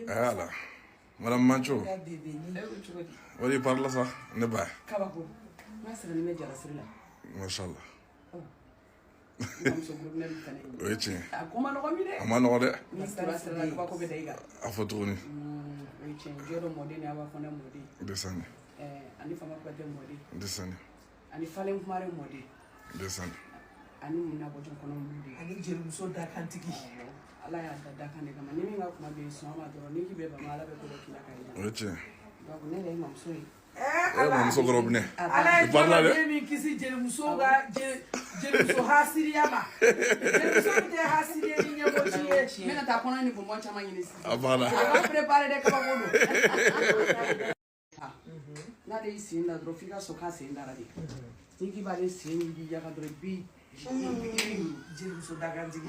Ala madame Mancho, o de parla sa ne ba. Kabako n ka sirani bɛ jarasiri la. Mashallah. Muso groupe ne fana. O ye tiɲɛ. A ko ma nɔgɔ mi dɛ. A ma nɔgɔ dɛ. N'i tora sira la, kabako bɛ da i kan. A fɔ tuguni. O ye tiɲɛ. Jɔ dɔ mɔden ni a b'a fɔ ne mɔden. Desani. Ani fama Kuyate mɔden. Desani. Ani falen kumare mɔden. Desani. Ani mun bɔ kɔnɔ mɔden. Ani jelimuso dakantigi. Ala y'a da dakan de kama. Ni min ka kuma bɛ yen, sɔn ma dɔrɔn. N'i k'i bɛ bama, Ala bɛ ko dɔ k'i la ka yira. O ye tiɲɛ. Donc ne yɛrɛ ye mamuso ye. E mamuso kɔrɔ minɛ. Ala ye I parla dɛ. jɔn min kisi jelimuso ka jelimuso hasiriya ma. Jelimuso min tɛ hasiriya ni ɲɛbɔci ye. N bɛna taa kɔnɔ ni bonbon caman ɲini sisan. A banna. A b'a préparé dɛ, kabako don. N'ale y'i sen da dɔrɔn, f'i ka sɔn k'a sen dara de. N'i k'i b'ale sen yigi yaga dɔrɔn, i bi Jelimuso dakantigi.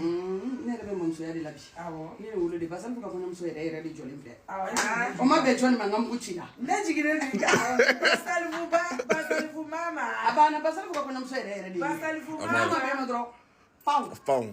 Ne yɛrɛ bɛ mamusoya de la bi. Awɔ. Ne ye wolo de Basalifu ka kɔɲɔmuso yɛrɛ yɛrɛ de jɔlen filɛ. Awɔ. O ma bɛn jɔnni ma, n ka mugu ci la. Ne jiginnen don i kan. Basalifu ba, Basalifu mama. A banna. Basalifu ka kɔɲɔmuso yɛrɛ yɛrɛ de ye. Basalifu A N'a ma mama. bɛn ma dɔrɔn, paw. Panw.